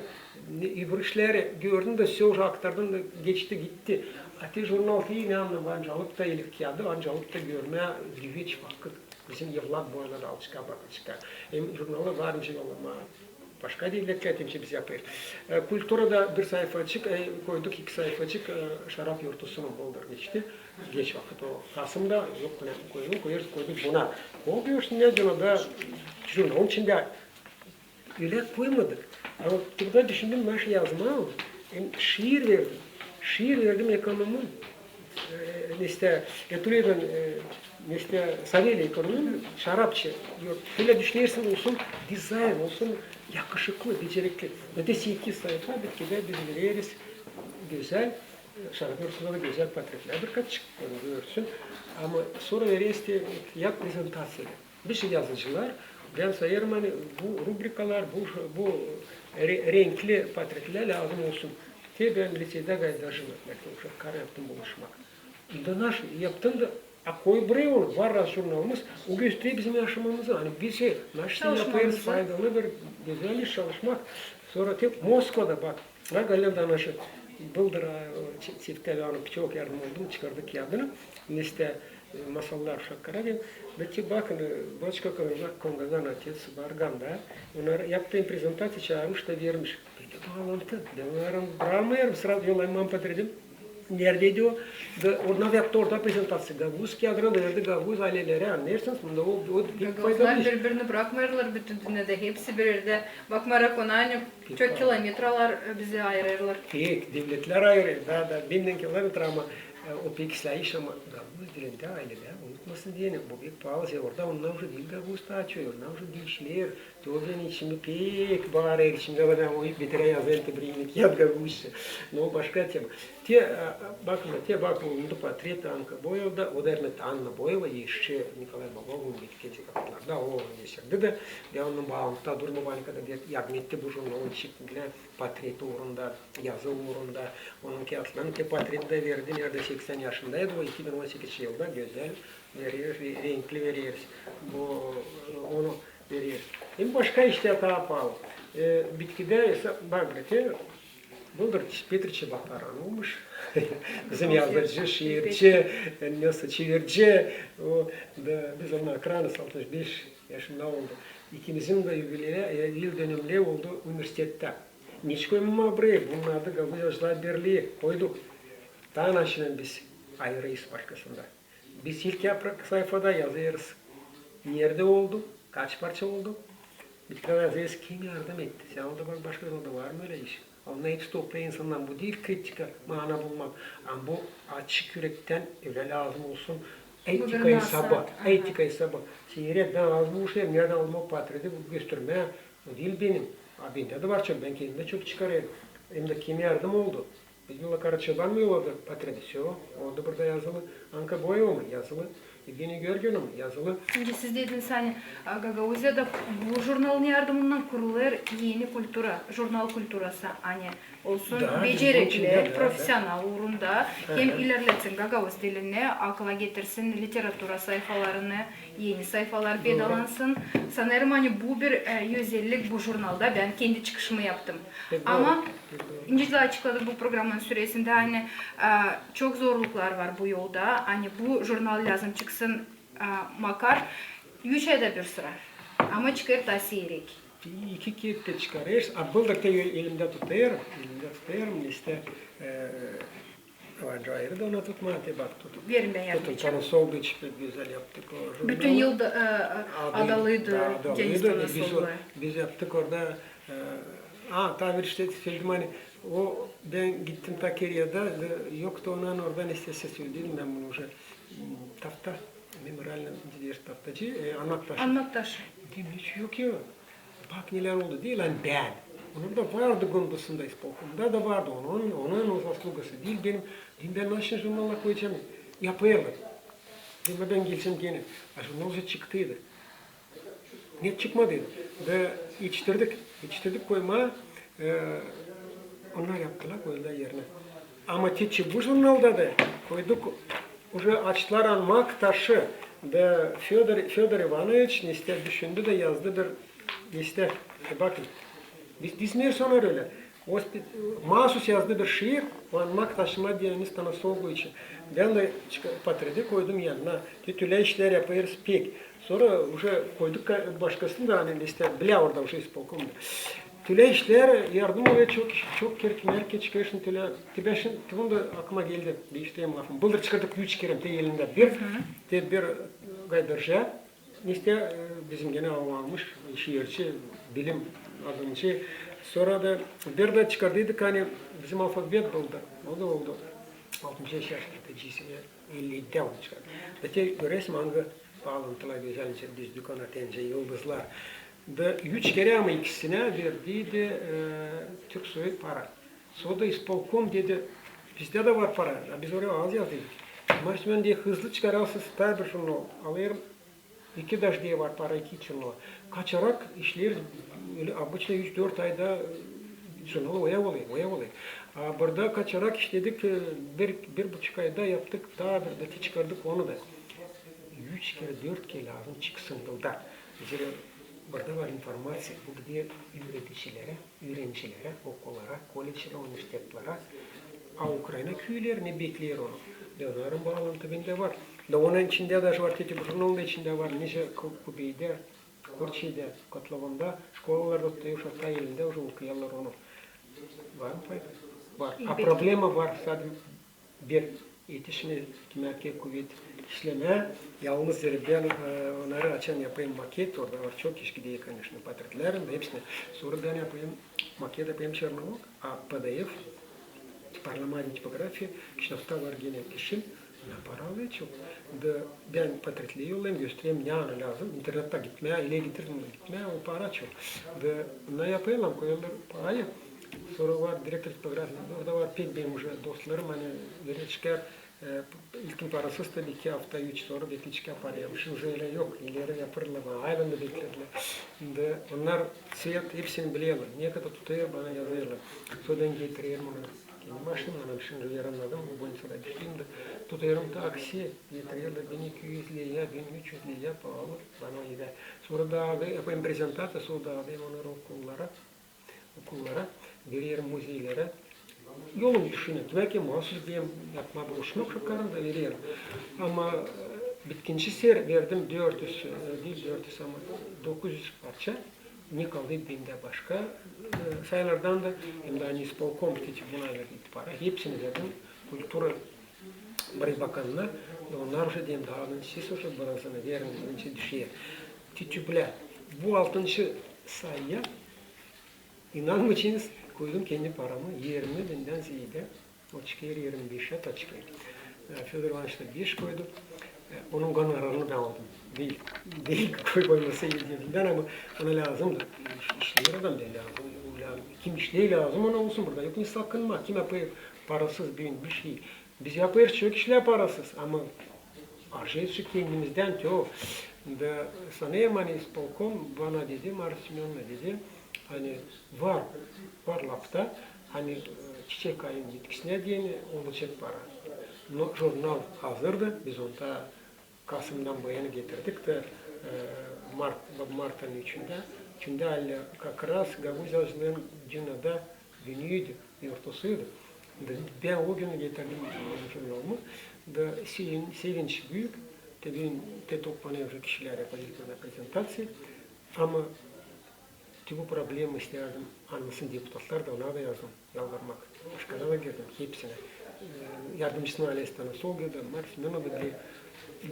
Ne, öbür işleri gördün da, всё, uje aktardın da, geçti, gitti. A te jurnal, te ne annamı, ancak alıp da elik kiyadı, ancak alıp da görmää güveç vakıt. Bizim evlat boyuna da alışka, bakışka. Hem jurnalı var nicä yollamaa başka devletlerdä, hem biz yapêrız. E, kulturada bir sayfaçık, e, koyduk, iki sayfaçık, e, şarap yortusunun boldur geçti. Geç vakıt o. Kasımda yok, ne koyalım, koyêrız, koyduk buna. O görsün, ne diyor, da jurnalın içindä ölä koymadık. Ama burada düşündüm, naşey yazmaa, hem şiir verdim. Şiir verdim ekonomun, e, nesä, Etuleden, e, nesä, Savelya ekonomun, şarapçı. Ölä düşünersin, olsun dizayn, olsun yakışıklı, becerikli. Ötesi iki sayfa bitkidä biz vereriz gözäl, e, şarap yortusunda da gözäl portretlär birkaç, onu görsün. Ama sora vereriz dä kiyat prezentaţiyada. Biz yazıcılar, bän sayêrım, ani bu rubrikalar, bu, bu re-, renkli portretlär lääzım olsun. Te bän liţeydä gaydacım, uşaklara yaptım buluşmak. Da naşey yaptım da, a koy buraya onu, var раз jurnalımız, o gösterer bizim yaşamamızı, ani biz şey, naşey yapêrız faydalı bir, gözäl iş çalışmak. Sora te Moskvada, bak, bak, Galina da naşey, bıldır, a, o, çi-, çiftä, ani çok yardım oldum, çıkardık kiyadını, nesä, masallar uşaklara deyni. Da te bakın, e, Boçka Konga-, Kongadan otets Barganda. Onnar yaptı prezentaţiya, çaarmış da vermiş. Bendä baalantı. Bän onnarı brakmêêrım, srazu yollayêrım potredim. Neredä o? Da orada yaptı orada prezentaţiya. Gagauz kiyadına da verdi, gagauz aileleri, annêêrsınız, bunda o, o pek faydalı iş. Gagauzlar biri-birini brakmêêrlar bütün dünnedä, hepsi bir erdä. Bakmarak ona, ani çok kilometralar, e, bizi ayırêrlar. Pek, devletlär ayırêr, da, da, binnän kilometra, ama, e, o pek islää iş, ama gagauz dilindä ailelär unutmasın deyni, bu pek paalı şey, orada onnar uje diil gagauz taa çoyu, onnar uje diil işlär, Te o benim içimi pek baarêr, içimdä var, bän o bitirä yazêrım te bir-iki kiyat gagauzça. No, başka tema. Te, e, bakın, te bakın, bulundu potret Anka Boyevada, o da, ernet, Anna Boyeva, işçi Nikolay Bogogin, bitki çekatlarda, o geçirdi dä, ya onunnan baalantı durma, bana kadar bir yardım etti bu jurnalın çıkmasına, potreti uurunda, yazı uurunda, onun kiyatlarını, te potreti dä verdi, neredä seksän yaşındaydı o, iki bin on sekizinci yılda gözäl vereriz, re-, renkli vereriz. Bu, onu vereriz. Hem başka işlär taa paalı. E, bitkidä, bak, te, bıldır Petr Çebaparan olmuş. Bizim yazıcı, şiirci, e, nasıl, çevirci. O, da, biz onunnan akranız, altmış beş yaşında oldu. İkimizin dä yubiley, e, yıldönümleri oldu universitettä. Neçin koymamaa burayı, bunun adı Gagauz Yazıcılar Birlii, koyduk. Taa nasıl biz ayırêrız başkasında. Biz ilk yaprak sayfada yazêrız, neredä oldu, kaç parça oldu. Bitkidä yazêrız, kim yardım etti. Sän onda bak, başka yolda var mı ölä iş? Onnar hepsi toplêêr insandan. Bu diil kritika, mana bulmak. Ama bu açık ürektän ölä lääzım olsun. Etika, esabı, etika, esabı. Seyret, bän aldım bu şey, neredä aldım o potreti, bu göstermää. O diil benim. A bendä dä var çok, bän kendim dä çok çıkarêrım. Hem dä kim yardım oldu. Людмила Карачобанова yolladı potreti, всё, o da burada yazılı. Anka Boyeva mı? Yazılı. Evgeniya Georgievna mı? Yazılı. Şindi siz dediniz, ani, a, Gagauziyada bu jurnalın yardımından kurulêr eni kultura, jurnal kulturası, ani olsun becerikli, profesional uurunda, hem ilerletsin gagauz dilini, akıla getirsin literatura sayfalarını, eni sayfalar peydalansın. Sanêrım, ani bu bir, e, özellik bu jurnalda, bän kendi çıkışımı yaptım. Ama nicä dä açıkladık bu programanın süresindä, ani, e, çok zorluklar var bu yolda, ani bu jurnal lääzım çıksın, e, makar üç ayda bir sıra, ama çıkêr taa siirek. İki kerä dä çıkarêrız, a bıldır te elimdä tutêrım, elimdä tutêrım, işte, e, Var ayrı da ona tutmaa, te bak, tutun. Verin, bän yardım edecäm. Tutun, Tanasolgu için pek gözäl yaptık o jurnalı. Bütün yıl da, e, e, adalıydı, Deniz Tanasolgu. Biz yaptık orada, e, a, taa bir şey söledim, ani o, bän gittim taa Keryada, yoktu ondan, oradan istesä söledim bän bunu uje. Tafta, мемориальный, taftacı, e, anmak taşı. Anmak taşı. Dedim, hiç yok ya. Bak, nelär oldu, diil, ani bän. Onnar da vardı Gundasında, ispolkomda da vardı. Onun, onun o zaslugası diil benim. Dedim, bän nasıl jurnala koyacam? Yapêrlar. Dedim, bän gelecäm genä. A jurnal uje çıktıydı. Ne çıkmadıydı? Da etiştirdik. Etiştirdik koymaa. E, onnar yaptılar, koydular erinä. Ama te bu jurnalda da koyduk, uje açtılar anmak taşı, da Födor, Födor İvanoviç, neçin düşündü da yazdı bir, neçin, e, bakın, biz dizmeeriz onnar ölä. O maasuz yazdı bir şiir, o anmak taşıma deyni Tanasolgu için. Bän dä potreti koydum yanına. Te tölä işlär yapêrız pek. Sora uje koyduk başkasını da, ani neçin bilä orada uje ispolkomda. Tölä işlär, yardım olêr çok, çok kerek, herkez çıkêr şindi tölä. Te bän şindi, te bunu da aklıma geldi, diiştireyim lafımı. Bıldır çıkardık üç kerä, te elindä bir, te bir Gayberje, neçin, e, bizim genä almış, şiirci, bilim adamı. Sora da bir dä çıkardıydık, ani bizim alfabet bıldır. O da oldu. Altmış beş yaşında, te elli edidä onu çıkardı. Da te görersiniz, angı baalantı gözäl, neçin düzdük ona, te nicä yıldızlar. Da üç kerä ama ikisinä verdiydi, e, Türksoy para. Sora da ispolkom dedi, bizdä dä var para, a biz oraya az yazdıydık. Ama şindi bän dä hızlı çıkarasız, taa bir şunu alêrım. İki daş diye var para, iki için o. Kaçarak işleeriz, ölä обычно üç-dört ayda, e, şunu oya olêr, oya olêr. A burada kaçarak işledik, e, bir, bir buçuk ayda yaptık, taa bir dä çıkardık onu da. Üç kerä, dört kerä lääzım çıksın yılda. Zerä burada var informaţiya, bu gider üüredicilerä, üürencilerä, okullara, kolleclere, universitetlerä. A Ukraina küülerini bekleer onu. Bän onnarın baalantı bendä var. Da onun içindä da var, Teti Bruno'nun da içindä var, nicä Ku-, Kubeydä, Kurçiydä, Kotlovunda, şkolalarda tutuyor, uşaklar elindä uje okuyêrlar onu. Var mı fayda? Var. A problema var, sade bir etişmää, kimä kuvet işlemää. Yalnız bän, e, onnarı açan yapayım maket, orada var çok iş gideyim, koneşno, portretlerin da hepsini. Sora bän yapayım maket, yapayım çernovok, a PDF, parlamadım tipografiya, kitapta var genä kişi, na para alêr çok. Da bän portretleri yollayım, göstereyim, ne ona lääzım. İnternettä gitmää, ileri getirdim, gitmää, o para çok. Da ne yapêrlar, koyêrlar parayı. Sora var direktor tipografiya, orada var pek benim uje dostlarım, ani öyle çıkar, e, ilkin parasız tabii, iki afta, üç, sora belki çıkar parayı. Şindi uje ölä yok, ileri yapêrlar, bana aylan da beklerlär. Da onnar svet hepsini bilerlär. Ne kadar tutêr, bana yazêrlar. Sora bän getirerim onu. Kendi maşinamnan, şindi yer annadım, bu больницада işleyim da, tutêrım taksi, getirerlär bin iki üz liraya, bin üç üz liraya, paalı, bana evä. Sora da yapayım prezentaţiya, sora da yapayım onnarı okullara, okullara, vererim muzeylerä. Yolum düşünerim, demäk ki, maasuz bän yapmaa borcum yok, şakarım da vererim. Ama, e, bitkinci sefer verdim dört üz, e, diil dört üz, ama dokuz üz parça. Ne kaldı bendä başka, e, sayılardan da, hem dä ani ispolkom, Teti Bruno'ya verdim para, hepsini verdim kultura bakanına, da onnar uje deyim, taa da siz uje birazını verin, nicä düşer. Teti Bruno, bu altıncı sayıya, inanmayacênız, koydum kendi paramı, irmi binnän zeedä. O çıkêr irmi beşä, taa çıkêr. E, Födor İvanıç da beş koydu. E, onun gonorarını bän aldım. Diil, diil koy-, koyması edi bendän, ama ona lääzımdı. İş-, işleer adam da lääzım. Ölä, kim işleer, lääzım ona olsun burada. Yok ne sakınmaa, kim yapêr parasız büün bişey. Biz yapêrız çok işlär parasız, ama harcêêrız kendimizdän te o. Da sanêrım, ani ispolkom bana dedi, Marfa Semönovna dedi, ani var, var lafta, ani, e, çiçek ayın bitkisinä deyni olacek para. No jurnal hazırdı, biz onu taa kasımdan bu yana getirdik da, e, mart, martın üçündä, üçündä, ali как раз Gagauz yazıcıların günü dä, günüydü, ortasıydı. Da bän o gün getirdim jurnalımı. Da sevin-, sevinç büük. Te büün te toplanêr uje kişilär, yapacek prezentaţiya. Ama te bu problema isteerdim annasın deputatlar da, ona da yazdım, yalvarmak. Başkana da girdim, hepsinä. E, yardımcısına Alestan Solga da, Marfa Semönovna da,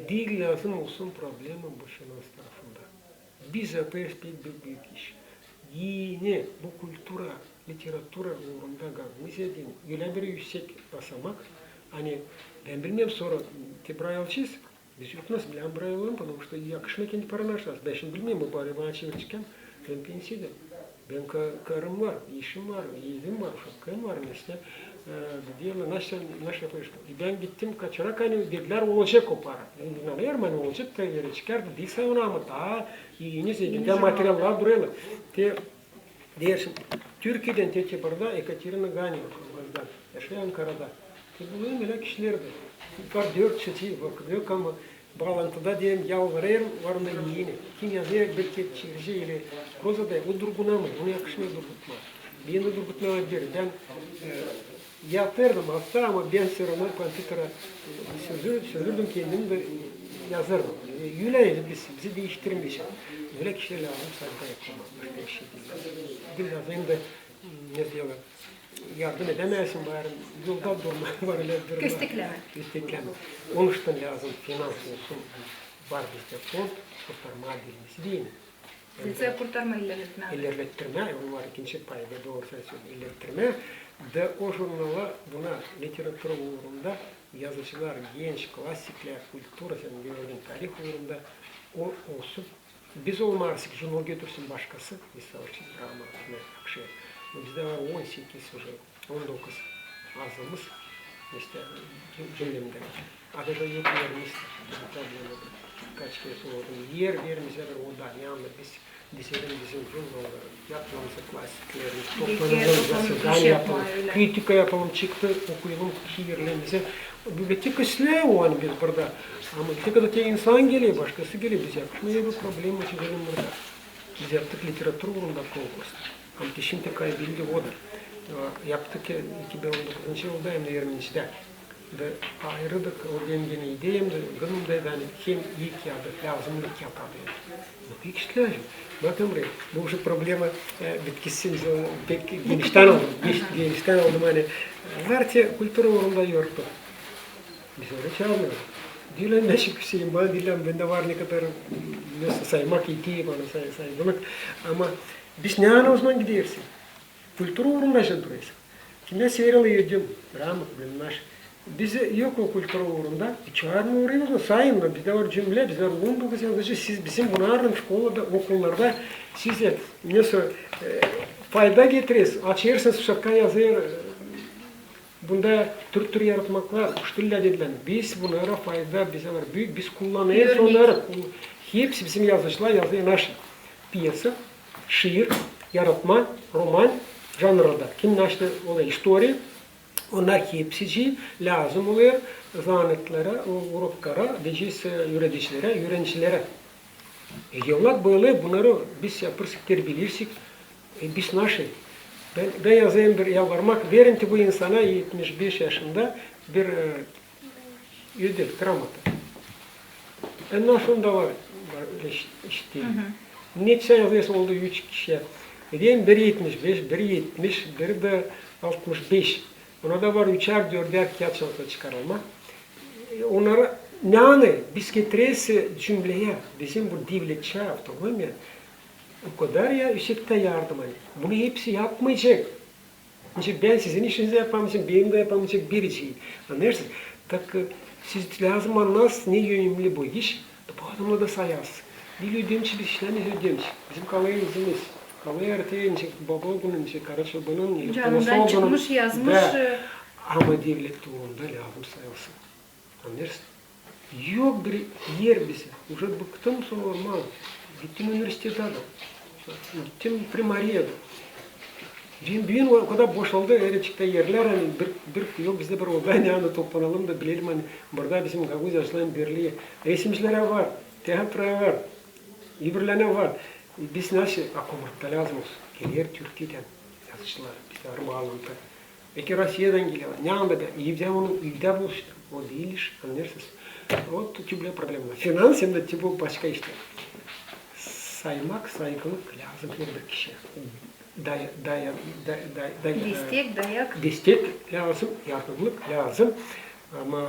diil lääzım olsun problema bu finans tarafında. Biz yapêrız pek bir büük iş. Eni bu kultura, literatura uurunda Gagauziyada ölä bir üüsek basamak, ani bän bilmeerim, sora te burayı alacez, biz yok nasıl bilä burayı alalım, потому что yakışmêêr kendi paranı aşacez. Bän şindi bilmeerim, bu parayı bana çevirecekler, bän pensiyada. Bän ka-, karım var, işim var, evim var, uşaklarım var, neysä, e, deyerlär, nasıl, nasıl yapêrsın? E, bän gittim kaçarak, ani dedilär, olacek o para. Bän inanêrım, ani olacek da, verecekler da, diil sayın, ama taa eni, zengindä materiallar durêrlar. Te deersin, Türkiyedän te, te burada Ekaterina Ganeva, Kırgızdan, yaşêêr Ankarada. Te bulêrım ölä kişileri dä. Var dört, çeti, bak, yok, ama baalantıda deyni yalvarêrım, var mı eni. Kim yazêr, belki çevirecek, ili prozada, o durgunamêêr, ona yakışmêêr durgutmaa. Beni durgutmaa deer. Bän, e, yatêrdım asta, ama bän всё равно kompyutera, e, süzür-, süzürdim kendimi da, e, yazardım. E, ölä, e, biz, bizi diiştirmeyecek. Ölä kişilär lääzım saygı yapmaa, başka bir şey diil lääzım. Diil lääzım da, ne deyni, yardım edämeersin, bari yolda durmaa, var ölä durmaa. Kösteklämää. Kösteklämää. Onuştan lääzım finans olsun, var bizdä fond, kurtarmaa dilimizi deyni. Bizi kurtarmaa, ilerletmää. İlerlettirmää, o var ikinci payda, dooru söleersin, ilerlettirmää. Da o jurnala, buna literatura uurunda yazıcılar, genç klassiklär, kultura, sän gördün, tarih uurunda o olsun. Biz olmarız ki, jurnal götürsün başkası, misal için, drama, ne, akşer. No bizdä var on sekiz uje, on dokuz azımız, işte, cüm-, cümlemdä. A da yok erimiz, problema. Kaç kerä sordum, er vermeyecek, o da, ani biz dizelim bizim jurnalları, yapalım klassikleri, toplanalım, zasedaniya yapalım, kritika yapalım, çıktı okuyalım şiirlerimizi. Biblioteka islää o, ani biz burada. Ama biblioteka da te insan geler, başkası geler, biz yaptık, ne bir problema çözelim burada. Biz yaptık literatura uurunda konkurs. Ama te şindi kaybetti o da. E, yaptık iki bin on dokuzuncu yılda, hem dä yirmincidä. Da ayırı da o benim genä ideyam da, gınım da, ani hem ilk yardım lääzımnı yapmaa. Bakın, iştä, bakın burayı. Bu uje problema, e, bitkisi, pek geniştän aldım. Geniştän aldım, ani var te kultura uurunda yortu. Bizi oraya çaarmêêr. Diil ani, neçin Hüseyin, bana diil ani, bendä var ne kadar, nasıl saymak, iti bana say-, saygılık. Ama biz ne annadan gideriz? Kultura uurunda iştä durêrız. Kimä seyrä ödüm, ramat, bilmäm. Bizi yok o kultura uurunda. Çaarmêêr, sayın, bizdä var cümlä, bizdä var on dokuz yazıcı. Siz bizim bunnarlan şkolada, okullarda, siz, e, nasıl, e, fayda getireriz, açêrsınız, şaka yazêr, e, bunda türtür yaratmaklar, uçtullar dediler. Biz bunnara fayda, bizä var büük, biz kullanêrız onnarı. Hepsi bizim yazıcılar yazêr naşı pyesa, şiir, yaratma, roman janrında. Kim naşı da o da istoriya, onnar hepsicii lääzım olêr zanaatlera, o, uroklara, deyecez, e, üüredicilerä, üürencilerä. E, evlat bölä bunnarı biz yapêrsek, terbiyelersek, e, biz naşı. Bän, bän yazêrım bir yalvarmak, verin te bu insana etmiş beş yaşında bir, e, ödül, gramota. E, naşı onda var, var, iş-, iştä. Neçin yazêrsın, oldu üç kişi. E, deyim, biri etmiş beş, biri etmiş, biri dä altmış beş. Ona da var üçär, dördär kiyat şansına çıkarılma. E, onnara, ani biz getireriz cümleyä, bizim bu devletçä avtonomiya, o kadar ya üüsektä yardım, ani bunu hepsi yapmayacek. Neçin bän sizin işinizi yapamayacam, benim dä yapamayacek biricii. Annêêrsınız? Tak, e, siz lääzım annasınız, ne önemli bu iş. Da bu adamnarı da sayasınız. Diil ödemci, biz işlämeeriz ödemci. Bizim kalêr izimiz. Kalêr te, neçin baba günü, neçin Karaçobanın, neçin Tomasoldanın. Canından çıkmış, yazmış, e. Ama devlet uurunda lääzım sayılsın. Annêêrsın? Yok bir er bizä. Uje bıktım sormaa. Gittim universitetä da. Gittim primariyaya da. Büün, büün o kadar boşaldı, eräçiktää erlär, ani bir, bir, yok bizdä bir oda, ani toplanalım da bilelim, ani burada bizim Gagauz Yazıcıların Birlii. Resimcilerä var, teatraya var, öbürlerinä var. Biz naşı, a Komortta lääzım olsun. Geler Türkiyedän yazıcılar, bizdä var baalantı. Beki Rossiyadan gelerlär. Ne anda bir evdä, onu evdä buluştuk. O diil iş, annêêrsınız? O te, te bölä problema. Finans hem dä te bu başka işlär. Saymak, saygılık lääzım herbir kişiyä. Daya-, daya-, day-, day-, day-, destek, dayak. Destek lääzım, yardımlık lääzım. Ama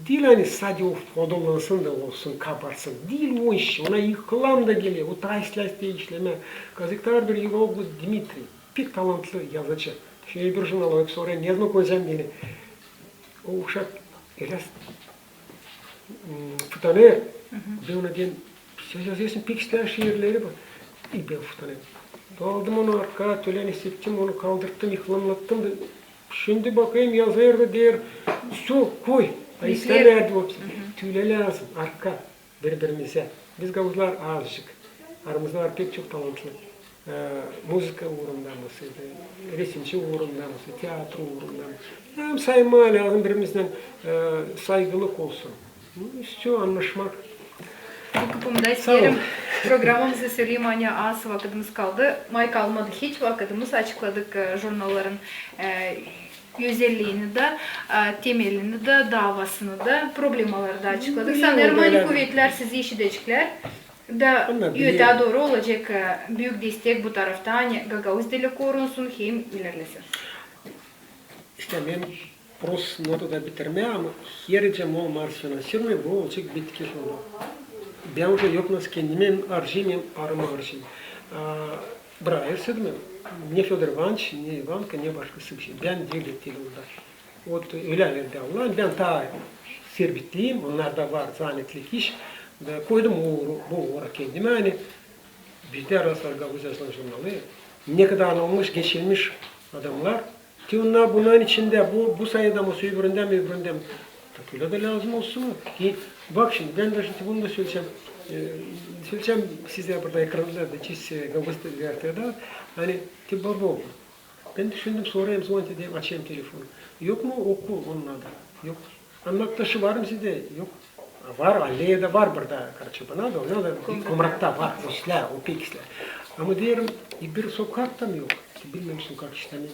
diil ani sade o fodollansın da olsun, kabarsın. Diil o iş, ona yıkılan da geler, o taa islää işlemää. Kazakta bir Yıloglu Dmitriy, pek talantlı yazıcı. Şöylä bir jurnal, o hep sorêr, ne zaman koyacam beni. O uşak elä, m, fıtanêr. Bän ona deerim, sän yazêrsın pek islää şiirleri, bak. İ bän fıtanêrım. Aldım onu arkaa, tölä ne septim, onu kaldırttım, yıkılanlattım da. Şindi bakêrım, yazêr da deer, всё, koy. A islää nerede o? Tölä lääzım, arka, biri-birimizä. Biz gagauzlar azıcık. Aramızda var pek çok talantlı. E, muzıka uurunda mı, resimci uurunda mı, teatr uurunda mı. Hem saymaa lääzım biri-birimizdän, e, saygılık olsun. Ну, всё, annaşmak. Bu kapıda isteerim programamızı sölemää, ani az vakıdımız kaldı. May kalmadı hiç vakıdımız, açıkladık, e, jurnalların, e, özelliini dä, e, temelini dä, daavasını da, problemaları da açıkladık. Sanêrım, ani kuvetlär sizi işideceklär. Da ötää dooru olacek, e, büük destek bu tarafta, ani gagauz dili korunsun hem ilerlesin. İştä, bän prost notada bitirmää, ama herliim olmaz finansirovaniyä, bu olacek bitki sonu. Bän uje yok nasıl kendimi harcêêrım, hem arımı harcêêrım. A, bırakêrım mı, ne Födor İvanıç, ne İvanka, ne başkası bir şey. Bän devlet diil onda. Ot ölä verdi Allah, bän taa serbitleyim, onnarda var zanaatlık iş. Da koydum bu uura kendimi, ani bizdä Rastlar Gagauz Yazıcıların Jurnalı. Ne kadar anılmış, geçilmiş adamnar. Te onnar bunnarın içindä, bu, bu sayıda mı, öbüründä mi, öbüründä mi? Tak ölä dä lääzım olsun. Ki, bak şindi, bän dä şindi bunu da söleyecäm. E, söleyecäm sizä burada ekranda da, çiz, e, Gagauz T V-dä, ani te baba oldu. Bän düşündüm, sorêrım, zvonit edeyim, açêrım telefonu. Yok mu okul onnarda? Yok. Annak taşı var mı sizdä? Yok. Var, aleyada var burada, Karaçobanada, onnarda Komratta var, o islää, o pek islää. Ama deerim, e, bir sokak da mı yok? Bilmemişim, kak işte, ne, ne,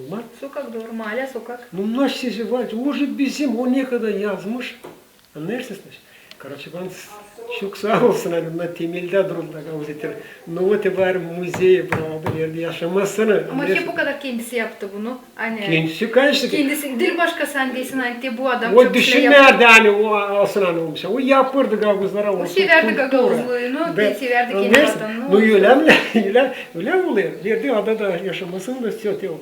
ne olma. Sokak, dooru, maala, sokak. Ну, наш сизим var, o же bizim, o ne kadar yazmış. Annarsınız, naş? Karaçı-Kalan çok saa olsun, ani bunnar temeldä duruldu, gagauz literatürä. Ну вот, var muzeyi burada, verdi yaşamasını. Ama hep o kadar kendisi yaptı bunu. Ani kendisi, kaniş, kendisi diil başkası, ani desin, ani te bu adam o çok şey yaptı. O düşünärdi, ani o olsun, ani olmuş. O yapırdı gagauzlara, o severdi gagauzluunu, severdi kendi vatanını. Ну, ölä mi? Ölä, ölä mi olêr? Verdi adada yaşamasını da, всё, te o.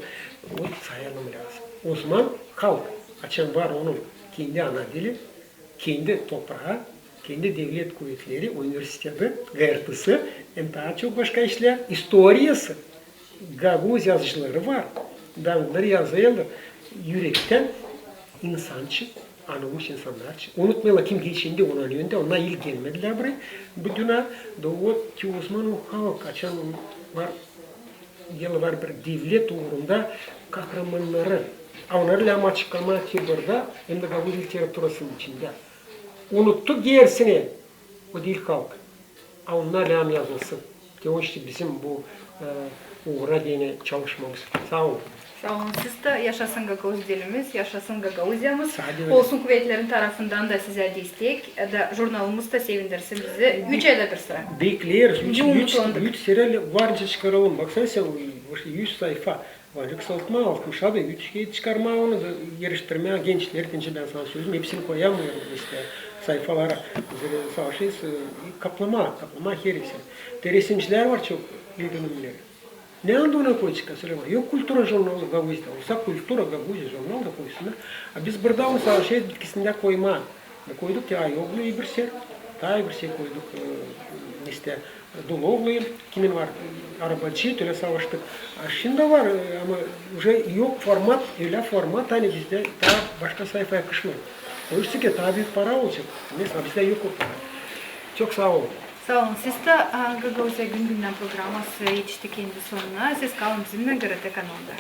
O sayalım lääzım. O zaman halk, açan var onun kendi ana dili, kendi topraa, kendi devlet kuvetleri, universiteti, GRT-sı, hem taa çok başka işlär, istoriyası, gagauz yazıcıları var. Da onnar yazêrlar ürektän, insançı, anılmış insannar için. Unutmayalım, kim geçindi ondan öndä, onnar ilk gelmedilär burayı. Bu dünnä, da o, te o zaman o halk, açan var, var bir devlet uurunda kahramannarı. A onnarı lääzım açıklamaa te burada, hem dä gagauz literaturasının içindä. Unuttuk geerisini, o diil halk. A onnar lääzım yazılsın. Te onun için bizim bu, e, uura deyni çalışmamız. Saa olun. Saa olun siz dä, yaşasın gagauz dilimiz, yaşasın Gagauziyamız. Olsun kuvetlerin tarafından da sizä destek, e, da jurnalımız da sevindirsin bizi üç ayda bir sıra. Bekleriz. Üç, üç, üç sere var nicä çıkaralım. Baksana sän, üç sayfa. Var nicä kısaltmaa, altmış adı, üç kerä çıkarmaa onu da, eriştirmää gençleri, deyni bän sana söleyim, hepsini koyamêêrım işte sayfalara. Biz savaşêrız, e, kaplamaa, kaplamaa herisi. Te resimcilär var çok ilgilenenleri. Ne anda onu koyacek, sölä bana. Yok kultura jurnalı Gagauziyada. Olsa kultura Gagauziya jurnalı da koysunnar. A biz burada onu savaşêrız bitkisindä koymaa. Koyduk te Ayogluyu bir ser, taa bir ser koyduk, e, işte, Dulovluyu, kimin var, e, Arabacı, te ölä savaştık. A şindi var, e, ama uje yok format, ölä format, ani bizdä taa başka sayfa yakışmêêr. O iş için taa büük para olacek. Neyse, a bizdä yok o para. Çok saa olun. Saa olun. Siz dä, a, Gagauziya gün-gündän programası etişti kendi sonuna. Siz kalın bizimnän GRT kanalında.